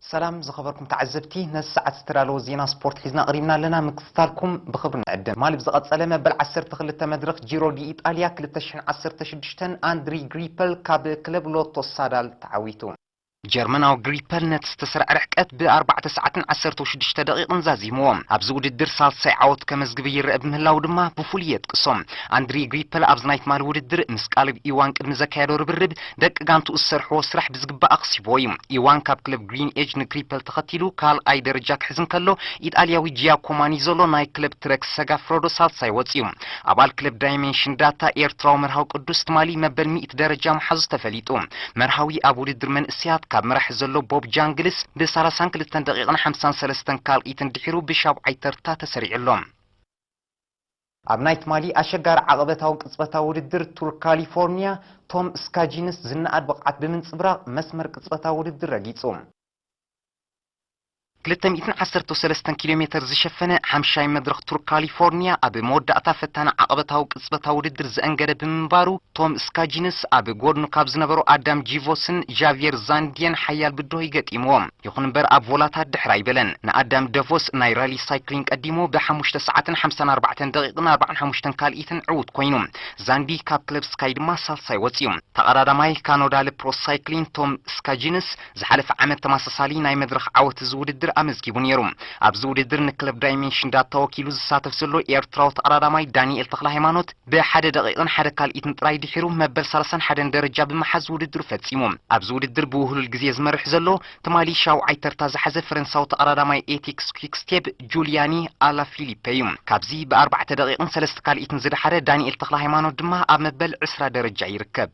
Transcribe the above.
ሰላም ዝኸበርኩም ተዓዘብቲ፣ ነዚ ሰዓት ዝተዳለወ ዜና ስፖርት ሒዝና ቀሪብና ኣለና። ምክትታልኩም ብኽብሪ ንዕድም። ትማሊ ብዝቐጸለ መበል ዓሰርተ ክልተ መድረኽ ጂሮ ዲ ኢጣልያ ክልተ ሽሕን ዓሰርተ ሽዱሽተን ኣንድሪ ግሪፐል ካብ ክለብ ሎቶ ሳዳል ተዓዊቱ። ጀርመናዊ ግሪፐል ነቲ ዝተሰርዐ ርሕቀት ብኣርባዕተ ሰዓትን ዓሰርተ ሽዱሽተ ደቂቕን ዛዚምዎ። ኣብዚ ውድድር ሳልሳይ ዓወት ከመዝግብ ይረአ ብምህላው ድማ ብፍሉይ የጥቅሶ። ኣንድሪ ግሪፐል ኣብዚ ናይ ትማሊ ውድድር ምስ ቃልብ ኢዋን ቅድሚ ዘካየዶ ርብርብ ደቂ ጋንትኡ ዝሰርሕዎ ስራሕ ብዝግባእ ኣኽሲብዎ እዩ። ኢዋን ካብ ክለብ ግሪን ኤጅ ንግሪፐል ተኸቲሉ ካልኣይ ደረጃ ክሕዝ እንከሎ፣ ኢጣልያዊ ጂያኮማኒ ዞሎ ናይ ክለብ ትረክ ሰጋፍረዶ ሳልሳይ ወጺኡ። ኣባል ክለብ ዳይሜንሽን ዳታ ኤርትራዊ መርሃዊ ቅዱስ ትማሊ መበል ሚእቲ ደረጃ ምሓዙ ተፈሊጡ። መርሃዊ ኣብ ውድድር መንእሰያት ካብ መራሒ ዘሎ ቦብ ጃንግልስ ብሰላሳን ክልተን ደቂቕን ሓምሳን ሰለስተን ካልኢትን ድሒሩ ብሻብዓይ ተርታ ተሰሪዑ ኣሎ። ኣብ ናይ ትማሊ ኣሸጋሪ ዓቐበታዊ ቅጽበታዊ ውድድር ቱር ካሊፎርኒያ፣ ቶም ስካጂንስ ዝነኣድ ብቕዓት ብምንጽብራቕ መስመር ቅጽበታዊ ውድድር ረጊጹ። ክልተ ሚእትን ዓሰርተ ሰለስተን ኪሎ ሜተር ዝሸፈነ ሓምሻይ መድረኽ ቱር ካሊፎርኒያ ኣብ መወዳእታ ፈታኒ ዓቐበታዊ ቅጽበታዊ ውድድር ዘእንገደ ብምንባሩ፣ ቶም ስካጂንስ ኣብ ጎድኑ ካብ ዝነበሩ ኣዳም ጂቮስን ዣቪየር ዛንዲየን ሓያል ብድሆ ይገጢምዎ። ይኹን እምበር ኣብ ቮላታ ድሕር ኣይበለን። ንኣዳም ደቮስ ናይ ራሊ ሳይክሊን ቀዲሙ ብሓሙሽተ ሰዓትን ሓምሳን ኣርባዕተን ደቂቕን ኣርባዓን ሓሙሽተን ካልኢትን ዕዉት ኮይኑ። ዛንዲ ካብ ክለብ ስካይ ድማ ሳልሳይ ወጺኡ። ተቐዳዳማይ ካኖዳለ ፕሮ ሳይክሊን ቶም ስካጂንስ ዝሓለፈ ዓመት ተመሳሳሊ ናይ መድረኽ ዓወት እዚ ውድድር ኣመዝጊቡ ነይሩ። ኣብዚ ውድድር ንክለብ ዳይሜንሽን ዳታ ወኪሉ ዝሳተፍ ዘሎ ኤርትራዊ ተቐዳዳማይ ዳንኤል ተኽለ ሃይማኖት ብሓደ ደቂቕን ሓደ ካልኢትን ጥራይ ድሒሩ መበል ሰላሳን ሓደን ደረጃ ብምሓዝ ውድድሩ ፈጺሙ። ኣብዚ ውድድር ብውህሉል ግዜ ዝመርሕ ዘሎ ትማሊ ሻውዓይ ተርታ ዝሓዘ ፈረንሳዊ ተቐዳዳማይ ኤቲክስ ኪክስቴፕ ጁልያኒ ኣላፊሊፐ እዩ። ካብዚ ብኣርባዕተ ደቂቕን ሰለስተ ካልኢትን ዝደሓረ ዳንኤል ተኽለ ሃይማኖት ድማ ኣብ መበል ዕስራ ደረጃ ይርከብ።